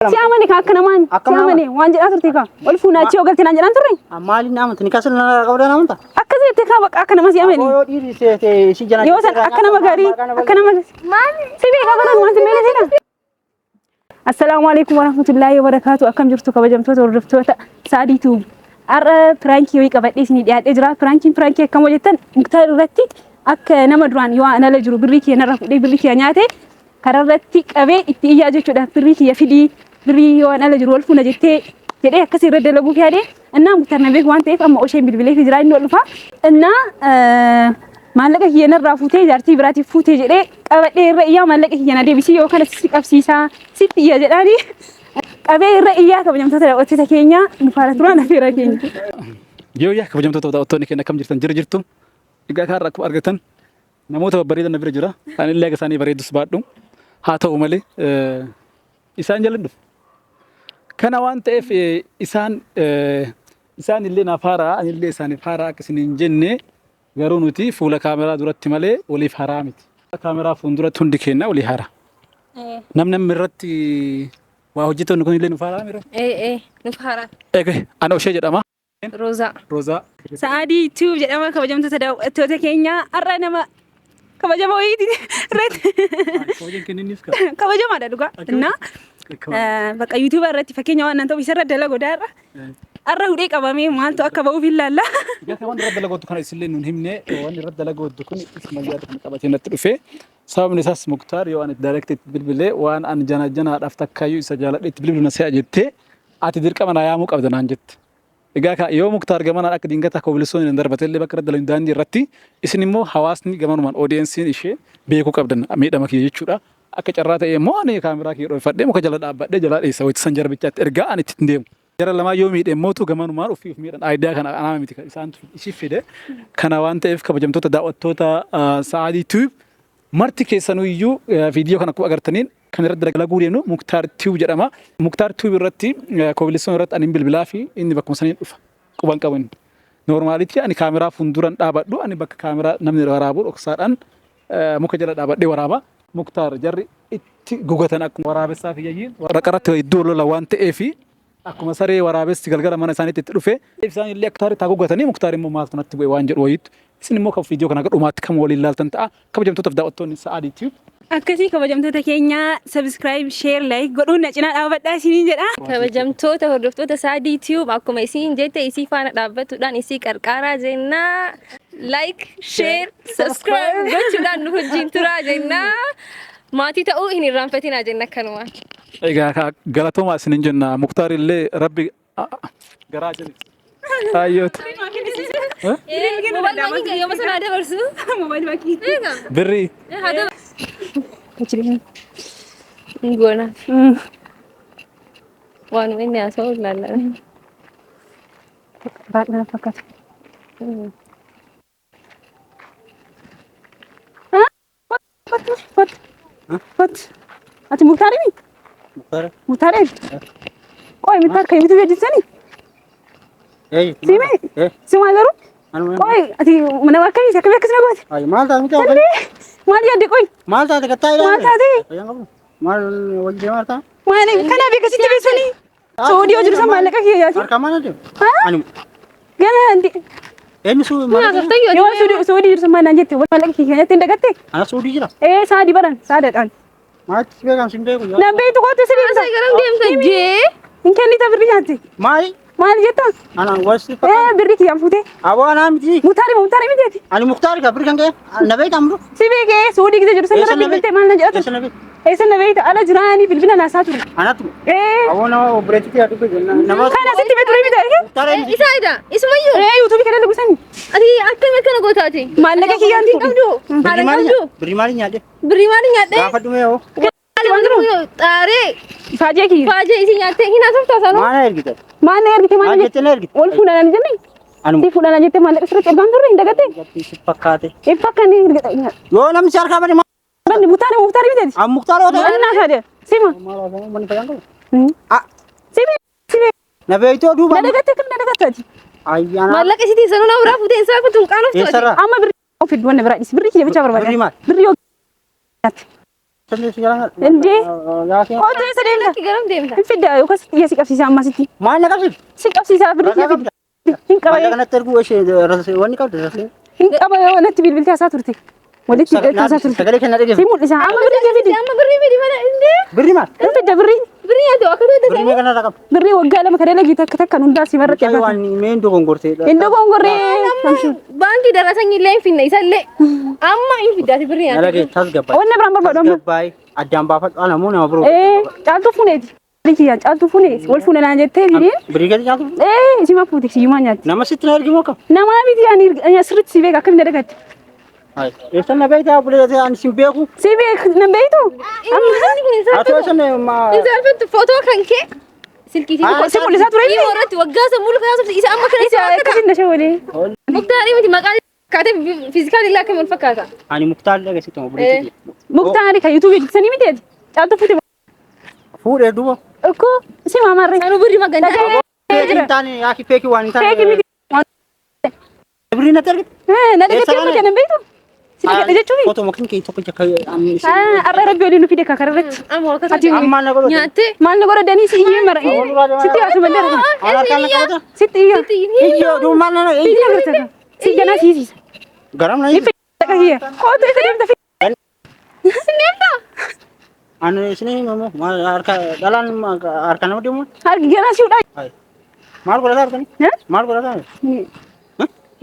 Si amane ka akka namaan si Akkam nama? amane waan jedhaa turte ka ol fuunaa achii ogaltee naan jedhaan turre. Maaliin na amanta? Nikaa sana narraa qabdaa na amanta? Akkas jettee kaa bakka akka nama si amane. Yoo dhiirri seete si jana. Yoo san akka nama gaarii akka nama si beekaa baran waan si meela seena. Assalaamu alaikum warahmatullaahi wabarakaatu. Akkam jirtu kabajamtoota hordoftoota Saadii Tuub. Har'a piraankii wayii qabadhee isinii dhiyaadhee jira. Piraankiin piraankii akkam hojjettan Muktaar irratti akka nama duraan yoo an ala jiru birrii kiyya narra fuudhee birrii kiyya nyaate kararratti qabee itti iyyaa jechuudha. Birrii kiyya fidii birrii yoo an ala jiru wal fuuna jettee jedhee akkasii irra dalaguuf yaade. Innaa Muktaar na beeku waan ta'eef amma osheen bilbilee fi jira inni ol dhufa. Innaa maallaqa kiyya narraa fuutee jaartii biraatiif fuutee jedhee qabadhee irra iyyaa maallaqa kiyya na deebisii yookaan si qabsiisaa sitti iyya jedhaani qabee irra iyyaa kabajamtoota daawwattoota keenya nu faana turaan afeeraa keenya. Yoo yaa kabajamtoota daawwattoonni keenya akkam jirtan jira jirtu. Egaa kaarra akkuma argatan namoota babbareedan na bira jira. Ani illee akka isaanii bareedus baadhu. Haa ta'u malee isaan jala dhufu. Kana waan ta'eef isaan isaan illee naaf haaraa ani illee isaaniif haaraa akka isin hin jenne garuu nuti fuula kaameraa duratti malee waliif haaraa miti. Kaameraa fuulduratti hundi keenya walii haaraa. Namni amma irratti waa hojjetan kun illee nuuf haaraa mira. Nuuf haaraa. Egaa ana oshee jedhama. Roozaa. Roozaa. Sa'aadii Tube jedhama kabajamtoota daawwattoota keenya har'a nama kabajama wayiiti irratti Kabajaan kenninniif ka. kabajamaadha dhugaa. Innaa bakka yuutuuba irratti fakkeenya waan nan ta'u isarra dalagodaa har'a. Har'a hudhee qabamee maaltu akka ba'uuf hin laalla. Egaa waan irratti dalagoottu kana isillee nun himne waan irratti dalagoottu kun isuma yaada kana qabatee natti dhufe. Sababni isaas Muktaar yoo ani direct itti bilbilee waan ani jana janaadhaaf takkaayyuu isa jaaladhe itti bilbilu na se'a jettee ati dirqama na yaamuu qabda naan jette. Egaa kaa yoo Muktaar gamanaan akka dingata kobilistoon hin darbate illee bakka irratti dalagu daandii irratti isin immoo hawaasni gamanumaan oodiyensiin ishee beekuu qabdan miidhama kiyya jechuudha. Akka carraa ta'ee immoo ani kaameraa kiyya dhoofadhee muka jala dhaabbadhee jalaa dheessa wayita san jarbichaatti ergaa ani itti hin deemu. Jara lamaa yoo miidhe immootu gamanumaan ofii of miidhan aayidiyaa kana anaa miti kan isaantu ishii fide. Kana waan ta'eef kabajamtoota daawwattoota Sa'aadii Tube Marti keessanuu iyyuu viidiyoo kana akkuma agartaniin kan irratti dalaguu deemnu Muktaar Tube jedhama. Muktaar Tube irratti kobilistoon irratti ani bilbilaa fi inni bakkuma saniin dhufa. Quban qabu inni. Noormaalitti ani kaameraa fuulduran dhaabadhu ani bakka kaameraa namni waraabu dhoksaadhaan muka jala dhaabadhee waraaba. Muktaar jarri itti gugatan akkuma waraabessaa fi yayyiin waraqarratti hedduu lola waan ta'eef Akkuma saree waraabessi galgala mana isaaniitti itti dhufe. Isaan illee akka itti haguuggatanii Muktaar immoo maaltu natti bu'e waan jedhu wayiitu. Isin immoo kan viidiyoo kana akka dhumaatti kan waliin ilaaltan ta'a. Kabajamtootaaf daawwattoonni Sa'aadii Tube. Akkasii kabajamtoota keenya subscribe, share, like godhuun na cinaa dhaabadhaa isiniin jedha. Kabajamtoota hordoftoota Saadii Tube akkuma isiin jette isii faana dhaabbatuudhaan isii qarqaaraa jennaa. Like, share, subscribe gochuudhaan nu wajjin turaa jennaa. Maatii ta'uu hin irraanfatinaa jenna akkanumaan. Egaa kaa galatoomaa isinin jenna Muktaar illee rabbi garaa jedhe. Ayyoota. Mobile banking yooma sana haa dabarsu. Mobile banking. Birrii. Haa dabarsu. Goona. Waanuma inni haasa'u ilaallame. Baay'ee fakkaata. Kottu, kottu, kottu. Ati Muktaari? Muktaara. Muktaari? Qoy Muktaar kan YouTube hojjettani? Ee. Sime? Eh. Sima garuu? Anuma. Qoy ati nama akkamii akkamii akkas na goote? Ay maal taate miti Tollee maal yaadde qoy? Maal taate kattaa Maal taate? Fayyaan qabu. Maal wajjin deemaa jirta? Maal kanaaf akkasitti beeksisanii? Saudii hojii san maallaqa kiyya yaati. Harkaan maal adeemu? Ani Gana andi. eenyu suu maal Haasoftayyoo Yoo Saudii Saudii jiru san maal naan jette maallaqa kiyya nyaatti hin dagatte? Ana suudii jira. Ee saadi baran saadadhaan. Maalitti beekam sin beeku. Nan beektu kootu si beekta. Garam deemta jee. Hin kennita birrii nyaatte. Maali? Maal jetta? Ana wasi Ee birrii kiyyaan fuutee. Aboo anaa miti. Muktaari muktaari miti ati. Ani Muktaari ka birrii kan ka'e na beekta amru. Si beekee Saudii gisa jiru san Eessa irra na bilbilte maal na jedhatu? Eessa na beekta? Eessa na beekta? Ala jiraanii bilbila naasaa ture. Anatu. Ee Aboo nama obboleettii yaa dubbe nama. kana sitti beektu miti arge? Muktaari miti. Isa ida. Isumayyuu. Ee yuutuubii kana lugusani. Ati akkam akkana gootaati? Maallaqa kiyyaan fuudhe. Qabdu. Haala qabdu. Birrii maali nyaadhe? Birrii maali nyaadhe? Gaafadhu mee hoo. Xaaree. Faajee kiyya. Faajee isii nyaattee hin haasoftaa sanuu. Maal ergite? Maal na ergite maal Maal na jettee na ergite? Wal fuudhan hin jenne? Anuma. Si fuudhan jettee maallaqa sirriitti ergaan turre hin dagatte? Si fakkaate. Hin fakkanne ergite. Yoo namni si harkaa bade maal? Banni muktaari muktaari miti. An muktaar yoo ta'e. Maal naa faade? Sima. Maal haasa'u manni fayyaan qabu. Ah, Sima. Sima. na beektoo duuba. Na dagatte akkam na dagatte ati? Ayyaana. Maallaqa isiitiin sanuu na biraa fuutee hin saafitu hin qaanoftu ati. Eessarraa? Amma birrii of iddoo na biraa dhisi. Birrii kiyya bichaa barbaada. Birrii maal? Birrii yoo nyaate. Indee. Kootu eessa deemta? Lakki garam deemta? Hin fidda yookaas xiyya si qabsiisa ammasitti. Maal na qabsiifte? Si qabsiisaa birrii Ragaa kiyya fidda. Hin qaba Maallaqa natti erguu ishee wanni qabda rasee. hin qaba yoo natti bilbiltee haasaa turte. Walitti hidhattee haasaa turte. Sagalee kenna Si dhageeffa. mul'isa. Amma birrii kee fidi. Amma birrii fidi mana indee. Birrii maal? Hin fidda birrii. Birrii nyaatu akka ta'e Birrii meeqa narraa qabda? Birrii waggaa 2 kan dalagii takka takkan hundaa si marratti Mucayyoo afata. waan mee hin dogongortee. Hin dogongorree. Baankii darasanii illee hin finne isallee. Amma hin fiddaati birrii Na nyaatu. dhagee tasgabbaa'e. Wanna biraan barbaadu amma. Tasgabbaa'e addaan baafadhu ana moo nama biroo. Ee caaltuu fuuneeti. Birrii kiyya caaltuu fuune wal fuune naan jettee fidee. Birrii gadi caaltu. Ee isima fuute siyyumaa nyaatti. Nama sitti na ergi moo kam? Namaa miti ani asirratti si beeka akkamiin na dagatte. Eessan na beektaa bulee ani sin beeku. Si beek nan beektu? Inni kun hin Haa ta'u saalfatu. eessan ma. Hin salphattu footoo kan kee silkii Ah, Si mul'isaa ture Imo inni. irratti waggaa san mulu kan haasofte isa amma kana Isa akkasiin na shawwalee. Muktaarii miti maqaan fakkaatee fiizikaal illee akkamiin wal fakkaata. Ani Muktaar dhageessitu moo bulee. Muktaari kan yuutuubii hojjetisanii miti ati. Caaltuu fuute Fuudhee duuba. Ikkoo si maamarree. Sanuu birrii magandaa. Feekii hin taane yaaki feekii waan hin Feekii taane. miti. Birrii natti ergite. Na dagattee amma kanan beektu? Si dagadhe jechuuni? Footoo makin kee tokko jakka. Har'a rabbi waliin nu fide kakara irratti. Amma wakati Ati Amma na godhate. nyaattee. Maal na godha danii si iyyee mara. Sitti haasuma dara. Aan harkaan na qabata. Sitti iyya. Iyyo duuba maal na Iyya agarta. Si ganaa si hiisisa. Garam na hiisi. Dhaqa kiyya. Kootu isa deemta fi. Ani isin himamu maal harka dhalaan harka nama deemu. Harki ganaa si hudhaa. Maal godhata harkani? Maal godhata?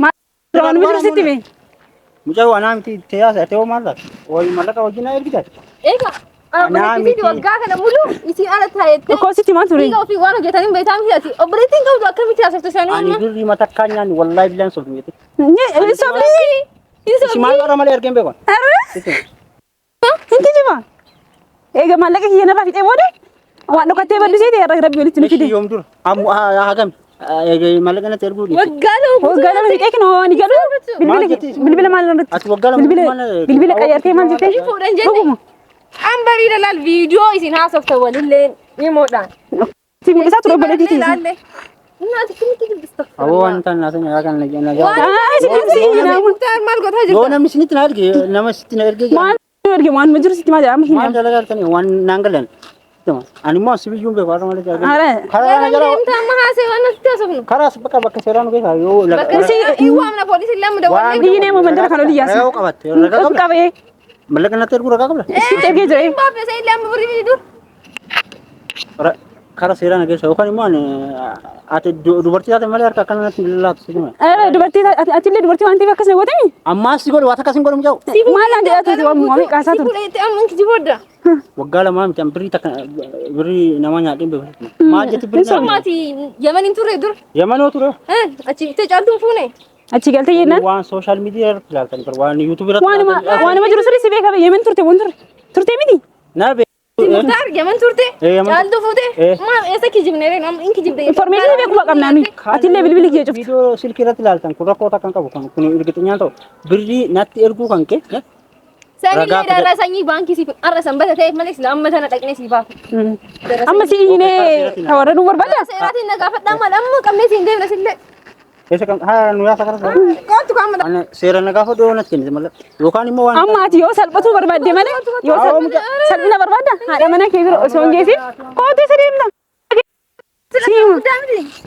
Maal waan bitu sitti mee? Mucaa waan miti teeyaa teewoo maal taate? Wayi mallaqa wajjin na ergitaati. Egaa Anaa obboleettii miti. waggaa kana mulu isiin ala taa'ettee. Ikkoo sitti maa ture? Dhiiga ofii waan hojjetaniin beektaa miti ati. Obboleettiin qabdu akkamitti haasofte sanuu Ani amma. birrii matakkaa nyaanni wallaahi bilaan sobdu jette. Sobni. Si maal warra malee ergeen beekan? Hin kijiba. Egaa maallaqa kiyya narraa fixee booda waan dhokattee baddu seete har'a rabbi walitti nu fide. Yoom dura? Hagam? Maallaqa natti erguu dhiifte. Waggaa 2 guutuu. Waggaa 2 fixee kinoo ni galu. Maal Bilbila jettee? bilbila maal irratti? Ati waggaa 2 Bilbila maal- bilbila qayyartee maal jettee? Fuudhan jenne. Dhuguma. An bariida laal viidiyoo isin haasofte walillee himoodhaan. Si mul'isaa ture obboleettii tiisi. Laalle. Naati kamitti dubbista? Aboo waan ta'an naasanii yaa kan na Waan Ah, isin si nama. Muktaar maal godhaa Yoo jirta? namni isinitti na erge nama sitti na erge Maal nu erge waan ma jiru sitti maal jedhama hin maal dalagaa jirtanii waan naan galan. Ani immoo si biyyuun beeku har'a malee argame. Ara. Karaa kana jala Deemta amma haasee waan asitti haasofnu. karaa bakka bakka seeraan nu keessa yoo Bakka hin waamna poolisii lama dawwallee. Biyyi neema mandara kan olii yaasa. Ragaa qabatte ragaa qabda. Qabee. Mallaqa natti erguu ragaa qabda. Sitti ergee jira. Baafne isa illee amma birrii fidi dur. Karaa seeraan geessa yookaan immoo ani ati dubartii taate malee harka akkana natti hin laatu si hima. Ara dubartii atillee dubartii waan ta'eef akkas na gootami. Ammaas si godhu waan akkas hin godhu mucaa. Maal naan jedhaa turte waan waamee qaasaa Si turte. fuudhee amma hin kijibooda. Waggaa 2 miti an birrii takka birrii nama nyaadheen beeku. Maal jetti birrii Amma ati Yaman hin turre dur. Yamanoo ture. Achi bitee caaltuun fuune. Achi galtee jennaan. Waan sooshaal miidiyaa irratti ilaaltan bar waan yuutuub irratti Waanuma ilaaltan. waanuma jiru sirrii si beeka yemen turte waan turte turte miti. Na beeku. Muktaar Yaman turte. Eh, Yaman- Caaltuu fuute. Eh. Maal eessa kijibne reen amma hin kijibde. Informeeshinii beekuu qabnaa nuyi. Atillee bilbili kiyya cufte. Viidiyoo silkii irratti ilaaltan kun rakkoo takka hin qabu kun kun irgixanyaan ta'u birrii natti erguu kan kee Sanillee Ragaa fida- darra sanyii baankii siif har'a sanbata ta'eef malee sila amma tana dhaqnee siif baafu. Amma si iyyinee tawarra nu barbaada. Seeraatiin na gaafadhaa maal amma qabnee siin deemna sillee. Eessa kan haa nu yaasa karaa Qoottu kan amma Ana seera na gaafa dhiyoo natti kennite malee yookaan immoo waan Amma ati yoo salphatuu barbaadde malee yoo salphina barbaadda haadha mana kee bira osoo hin geessin kootu isa deemta. Siima.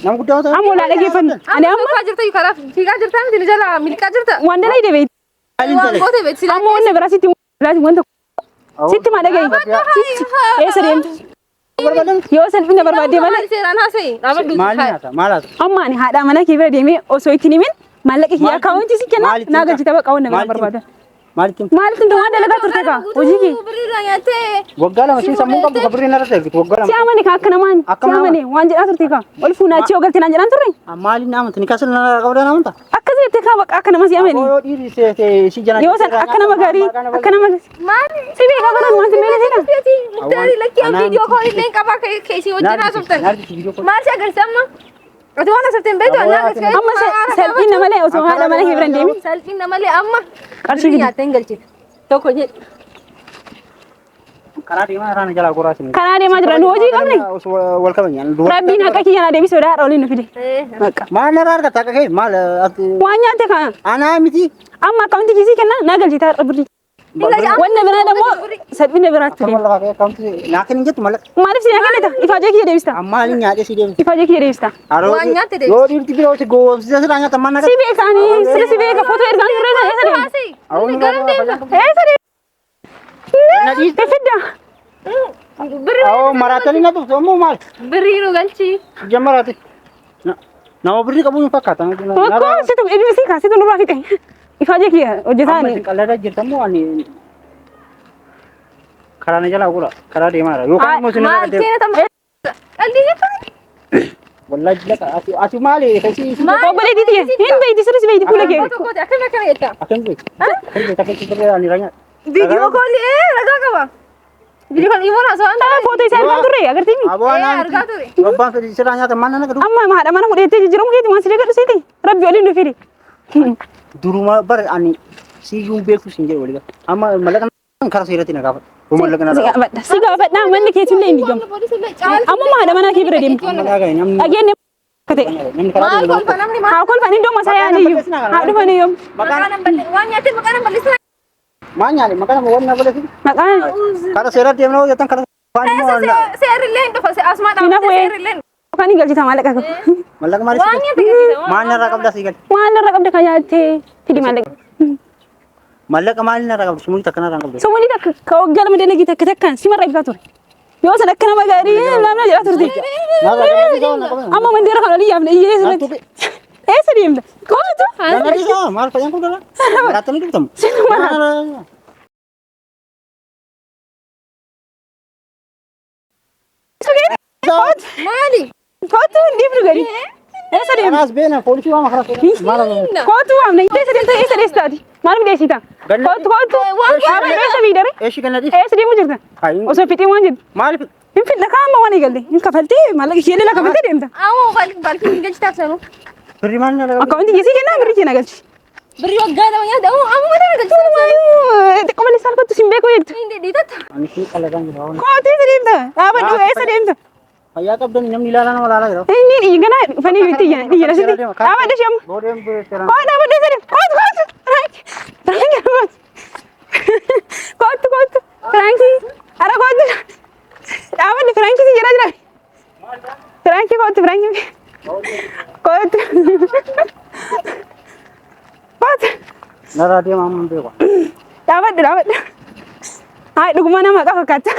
nama guddaa ta'e. Amma olaa dhageeffannu. Ani amma amma jirta karaa fiigaa jirta miti nu jala milqaa jirta. waan dalai deebi'e. Waan goote beeksi. Amma wanna biraa sitti laati wanta sitti maa dhaga'i. Eessa deemta? Yoo salphina barbaadde malee Seeraan haasa'e. Dhaabadhu. Maal nyaata maal haasa? amma ani haadha mana kee bira deemee osoo ittiin himin maallaqa kiyya akkaawuntii si kenna Maalitti naa himta? galchite baqa wanna biraa Maalitti barbaada. Maalitti himta? Maalitti himta waan dalagaa turte kaa hojii kee. Birriirraa nyaattee. Waggaa 2 siin sammuu qabdu ka birrii narratti ergitu waggaa Si 2. amane kaa akka namaan Akka si nama? amane waan jedhaa turte kaa ol fuunaa achii yoo galte naan jedhaan turre Maaliin na amanta ni kaasila narraa qabda na amanta? akkas jettee kaa baqa akka nama si amane. Yoo dhiirri si jala. Yoo san akka nama gaarii akka nama Maali? si beekaa baran waan si meelee seena. Muktaari lakkii Anaa viidiyoo miti. kool illee qabaa keessi wajjin haasoftan. Naarjisi viidiyoo kool. Maal si agarsiisa amma? Ati waan haasoftan beektu Aboo anaa ati agarsiisa. Amma salphina malee osoo haadha mana kee bira hin deemin. Salphina malee amma. Qarshii Birrii fidi. nyaattee hin galchite. Tokko jedhi. Karaa deemaa irraa na jalaa goraa isin. Karaa deemaa jira nu hojii qabne. Wal kabajaan. Rabbiin haqa kiyya naa deebisee haadha oliin nu fide. Bakka. Maal narraa argatta akka kee maal ati Waan nyaatte kana anaa miti. amma akkaawuntii kiisii kenna naa galchite haadha birrii. Wanna biraa immoo salphina biraatti Akkam deema. lafa kee akkamtu naa kennin jettu mallaqa. Maaliif si naa kennita? Ifaajee kiyya deebista. Ammaa ani nyaadhee si deebisa. Ifaajee kiyya deebista. Waan nyaatte deebisa. Yoo dhiirti biroo si gowwoomsite sirraa nyaata ammaa na Si beeka ani sila si beeka footoo ergaan turre sana eessa deemta? Haasii. Awwa, Garam deemta. Eessa deemta? Fidda. Birrii Awwa maraatanii na dhuftu ammoo maal? birrii nu galchi. Ija maraate. Nama birrii qabu hin fakkaata. Tokko situ ilmi si kaasitu nurraa fixe. Ifaajee kiyya hojjetaa Amma ani. isin qalladaa jirtammoo ani karaa na jalaa gura karaa deemaa jira. Yookaan immoo isin irra Maal deema. keena tam qalbii jettu. Wallaahi laqa ati ati maali kasi Obboleettii tiyya hin beeyti sirri si beeyti fuula kee. Tokkooti akkam akkam jetta. akkam beektu? Akkam beektu akkam birrii ani ranyaa. Viidiyoo koolii ragaa qaba. Viidiyoo koolii immoo haasawaan Ah, footoo isaa ergaan turre agartiimi. Aboo anaa argaa ture. Abbaan fedhi sirraa nyaata maal nana gadu. Amma haadha mana fudhattee jijjiiramu keeti waan si deeggadhu siiti. Rabbi oliin nu fidi. Duruma bara ani siyyuun beeku siin jedhu walii amma mallaqa karaa seeratti na gaafadhu. Yoo mallaqa na Si gaafadha. Si gaafadha manni keetillee hin diigamu. Amma haadha manaa kee bira deemta. Namni Dhageenye akka ta'e. namni karaa Maal deemu kolfa namni maal Haa kolfan iddoo masaa yaa'an iyyuu. Haa dhufan iyyuu. maqaan waan nyaattee maqaan hin balleessin. Maal nyaanne maqaan nama waan na balleessin. Maqaan Karaa seeratti deemna yoo jettan karaa waan immoo Seerrillee hin dhufa asuma Hin dhaabbatee hafu, ee. seerrillee hin yookaan hin galchita maallaqa qabu. mallaqa maal waan nyaatte galchita. Maal narraa qabda sii gali. Maal irra qabda kan nyaattee fidi maallaqa. Mallaqa maal narraa qabdu sumuni takka narraa qabdu. Sumuni takka ka waggaa lama dalagii takka takkaan simarra ibsaa ture. Yoo san akka nama gaarii namna jedhaa turte. Narraa qabdu qabdu. Amma mandeera kan olii yaafne iyyee sirriitti. Eessa deemta? Kootu. Narraa maal fayyaan kun dhala? Maraattanii dhuftamu. Maali? Kootu hin dhiifnu gadi. Eessa deemta? Kanaas beena poolisii waama karaa seeraa. Maal Kootu waamne. Eessa deemta? Eessa deessitaati? Maal midheessita? Kootu kootu. Dhaabadhu eessa miidhare? Eeshi ganna dhiis. Eessa deemuu jirta? Osoo fixii waan jettu. Maaliif Hin fidna kaama waan eegalte. Hin kafaltee maallaqa ishee illee kafaltee deemta. Ammoo balfi hin galchitaaf sanuu. birrii maal narraa qabdu? Akkaawuntii keessii kennaa birrii kee na galchi. Birrii waggaa lama nyaata ammoo ammoo mana galchitaaf sanuu. Xiqqoo malee salphattu siin beeku jettu. Hin dhiitatta. Ani siin qalladaan jira. Kootu eessa deemta? Dhaabadhu eessa deemta? Fayyaa qabdan namni ilaalaa nama ilaalaa jira. Inni dhiyya dhufanii itti iyyan dhiyya asitti. Dhaabadhu ishee amma. Boodeen birrii seeraan. Koo dhaabadhu eessa deemta? Kootu kootu. Raanki raanki kootu. Kootu kootu. Raanki ara kootu. Dhaabadhu firaankii si jedhaa jira. Firaankii kootu firaankii. Kootu. Kootu. Narraa deema amma hin beeku. Dhaabadhu dhaabadhu. Hayi dhuguma nama haqa fakkaata.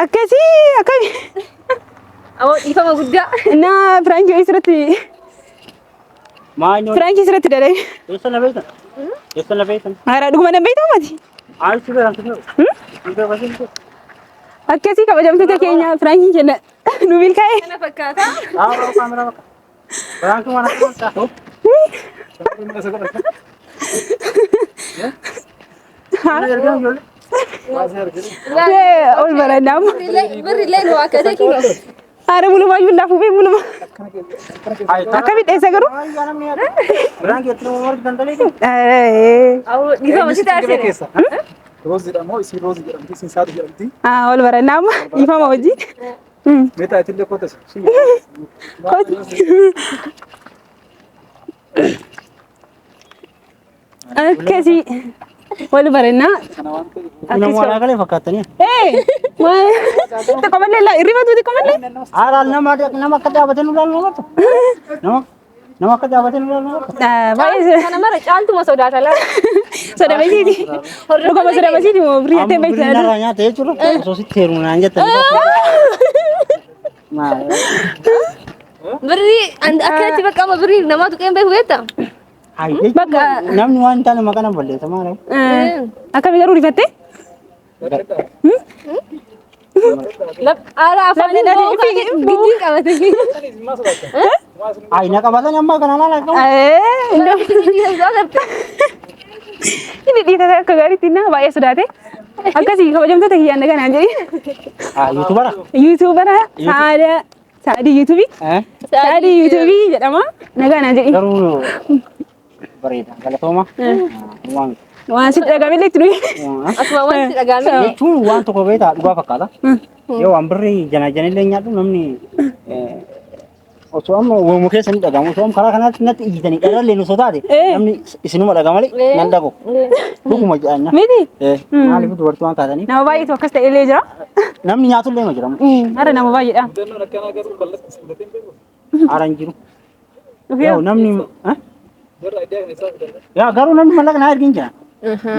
Akkasii akkami. Ammoo dhiifama guddaa. Innaa firaankii wayii sirriitti Maal nyoon? firaankii sirriitti dalage. Eessa na beektan? Eessa na beektan? Haaraa dhuguma nan beektaa mati. Maal si beekan si beeku? Si beeku si beeku. Akkasii kabajamtoota keenya firaankiin keenya nu milkaa'e. Kana fakkaata. Haa kaameraa bakka. Firaankiin waan akka fakkaatu. Ergaa ijoollee. Ol barannaa. Birrillee nu akkasii kinoo. Haara mulumaayyuu laafuufee muluma. Akkamitti dheessa garuu? Firaankiin itti nama warri dandalee. Ammoo dhiifama si taasise. Keessa. Roozidha moo isin roozii jedhamti isin saadu jedhamti. Ol barannaa amma dhiifama wajjin. Mee taayitillee kootas. Akkasii wal barannaa. Kana waan ta'eef. Nama walaa galee fakkaatanii. Ee maal xiqqoo malee laa irrifatu xiqqoo malee. Haaraan nama nama akka dhaabatee nu ilaalu nama Nama nama akka dhaabatee nu ilaalu nama Baay'ee Kana mara caaltuma sodaata laa. soda basiiti. Dhuguma soda basiiti moo birrii Amma birrii beektaa? narraa nyaata jechuudha. Osoo sitti heerumu naan jettan. Maal? Birrii akkanatti bakka amma birrii namaa tuqeen beeku beektaa? Hayi Bakka namni waan hin taane maqaa nama balleessa maal? Akkami garuu rifattee? Haala afaaniin Lafni ba'uu dhadhee kaasee giddiin qabate. Hayi na qabatan amma kana laala qabu. Inni dhiitata akka gaariitti na baay'ee sodaate. Akkasii kabajamtoota kiyyaan nagaa naan jedhi. Ah yuutubara. Yuutuubara Saada Saadii yuutuubii. Saadii yuutuubii jedhama. Nagaa naan jedhi. Garuu bareeda galatooma. Waan Waan sitti dhagamellee itti nuyi. Asuma wanti dhagaame. jechuun waan tokko beektaa dhugaa fakkaata. Yoo waan birrii jana janillee nyaadhu namni Osoo amma uumama keessa ni dhagahamu. Osoo amma karaa kanaatti natti iyyitanii dharrallee osoo taate namni isinuma dhagaa malee nan dhaga'u. Dhuguma jedhan. Miti? Maaliif dubartii waan taataniif. Nama baay'eetu akkas ta'e illee jira. Namni nyaatullee ma jira. Har'a nama baay'eedha. Mudannoon akkanaa garuu bal'atti si mudatee hin beeku. Haara hin jiru. Dhufee Yoo namni Jarra idea kana isaa fidan. Yaa garuu namni mallaqa naa ergin jira.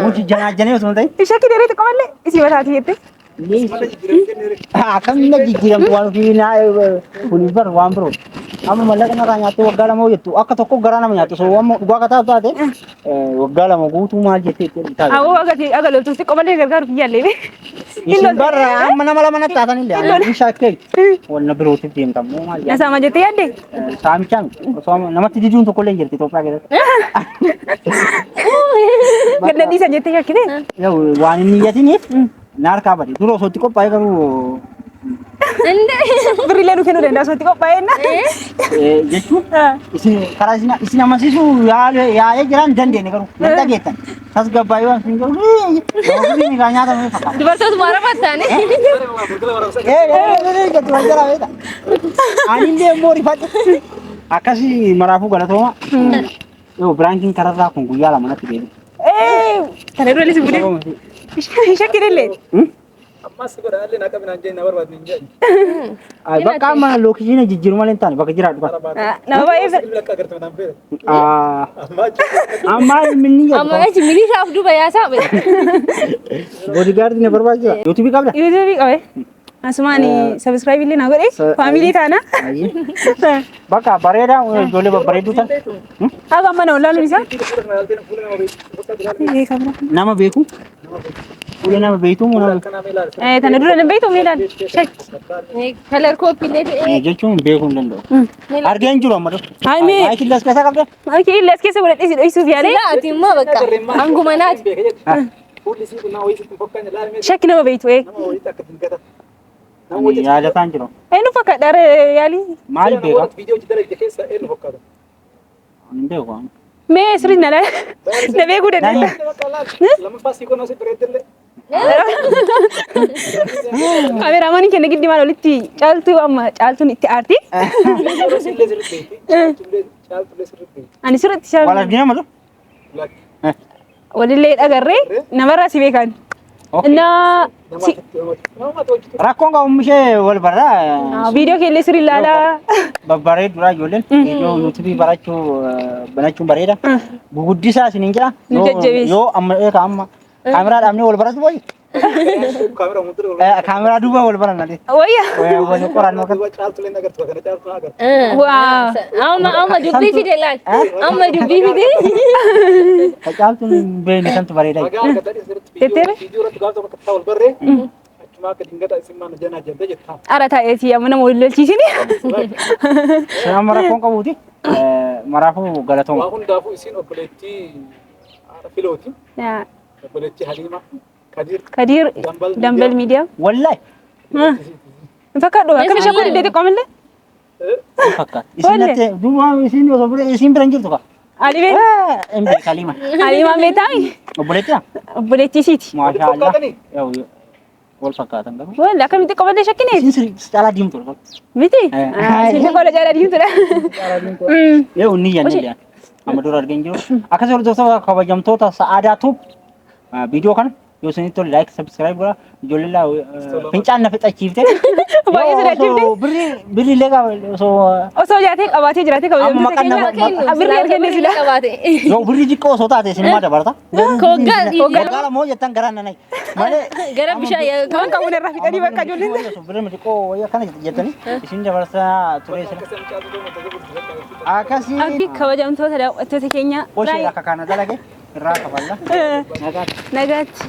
Muji janaajanee osoo hin ta'in. Ishee dheereetu qaballee isii mataati jette. Mala jijjiiramtee ni Akkamiin na jijjiiramtu waan ofii naa kunis bar waan biroo. Amma mallaqa narraa nyaattee waggaa 2 jettu akka tokko garaa nama nyaattu osoo amma dhugaa akka taatu taate waggaa 2 guutuu maal jettee itti taate. Awoo agati aga loltuutti qomallee gargaaruuf hin yaallee. Isin barra amma nama lama natti taatan illee ani hin shaakkee wanna birootiif deemta immoo maal Na saama jettee yaadde? Saamichaa miti osoo amma namatti diduun tokko illee hin jirti Itoophiyaa keessatti. Gad na dhiisan jettee shakkite? Yoo waan hin niyyatiniif na harkaa bade dura osoo itti qophaa'ee garuu Birriilee nu kennuu danda'a osoo itti qophaa'eenna. Jechuun isin karaa isin isin amansiisuu yaalee jiraan hin dandeenye garuu nan dhageettan tasgabbaa'ee waan isin garuu birriin irraa nyaatamee fakkaata. Dubartootuma Arabaa ta'anii. Jettu wal jalaa beekta. Anillee immoo rifadhe. Akkasii maraafuu galatooma. Yoo prankiin kararraa kun guyyaa 2 natti deebi'e. Kana dura illee si fuudhee. Shakkinillee. Ammas godha allee naa qabinaan jeen na barbaadni hin jedhan. Bakka amma location jijjiiru malee hin taane bakka jiraadhu bara. Nama baay'ee fedha. Bilbila akka agartame naan beera. Ammaa Ammaa inni jedhu. Amma achi milishaaf duuba yaasaa ba'e. Bodyguard na barbaachisa. YouTube qabda? YouTube qabe. Asumaan subscribe illee naa godhe. Family taana. Bakka bareedaa ijoollee babbareedduu tan. Haga amma na wallaaluun isaa. Nama beeku? Fuula nama beektu moo nama Tana dura nan beektu mee ilaali. Shakki. Color copy illee ta'e. Jechuun beekuu hin danda'u. Argee hin jiru amma dura. Hayi mee. Maayikii as keessa qabda? Maayikii illee as keessa godhadhee si dho'isuuf yaalee. Silaa ati immoo bakka hanguma naati. Fuulli isii kun nama wayii sitti hin fakkaanne laalmee Shakki nama beektu ee. nama wayiitti akka dingata. Yaadataan jiru. Eenyu fakkaata yaalii? Maal beeka? Viidiyoo hojii dalagde keessa eenyu fakkaata? Hin beeku. Mee sirrii na laala. Na beekuu dandeessa. Lammaffaa sii qonnaa si bareeddillee. Kaameraamaaniin keenya giddi maal olitti caaltuu amma caaltuun itti aarti. Yeroo sillee sirriitti beekti. Caaltullee sirriitti beekti. Ani sirriitti Wal argina malu? Walillee dhagarree namarraa si beekan. Innaa si Rakkoon qabu ishee wal barraa. Viidiyoo keellee sirrii ilaalaa. Babbareedduudha ijoolleen. Viidiyoo YouTube barachuu banachuun bareeda. Guguddisaa isin hin jira. Nu jajjabeessi. Yoo amma eeka amma kaameraa dhaabnee wal baratu boyi. Kaameraa fuuldura Kaameraa duuba wal baran malee. Wayya. Wal qorannoo kan. Caaltullee agartu kana caaltu agartu. Waa. Amma amma dubbii fide laal. Amma dubbii fide. Caaltuun hin beekne santu bareeda. Ragaa argatanii sirriitti Tetteere? viidiyoo irratti gaafa tokko akka wal barree achuma akka dingata isin maana janaa jantee jettaa. Ara taa'eeti amma nama wal lolchiisini. Amma rakkoon qabuuti. Maraafuu galatooma. Waa hundaafuu isin obboleettii haadha filooti. Obboleettii Haliima Kadir Kadir Dambal Dambal Miidiyaa. Wallahi. Hin fakkaadhu akkami shakkuu dandeetti qomillee? Hin fakkaatu. Isin natti duuba isin osoo bira isin bira hin jirtu ka. Ali bee. Hin beeka Haliima. Haliimaan beektaami? Obboleettiidha? Obboleettii isiiti. Maashaa Allah. Fakkaatanii? Wal fakkaatan garuu. Wal akkamitti qomallee shakkineeti? Isin caalaa diimtuudha. Miti? Eh. Isin qola caalaa diimtuudha. Yoo inni yanne illee amma dura argee hin jiru. Akkasii hordoftoota kabajamtoota Sa'aadaa Tube viidiyoo kana yoo isinitti tole like subscribe godhaa. Ijoollee laa fincaan na fixachiifte. Baay'ee sodaachifte. Birri birri illee qaba osoo Osoo jaatee qabaatee jiraatee Amma maqaan kabajamtoota nama- keenya birrii arganne sila. Qabaate. Yoo birri xiqqoo osoo taate isinumaa dabarta. Koggaa Waggaa 2 hoo jettan garaan nanai. Malee gara bishaan Waan qabuun irraa fixanii bakka ijoolleen. Birri xiqqoo wayii akkana jettanii isin dabarsaa ture sila. Akkasii Akki kabajamtoota daawwattoota keenya. Oshee akka kana dalage irraa kafalla. Nagaatti. Nagaatti.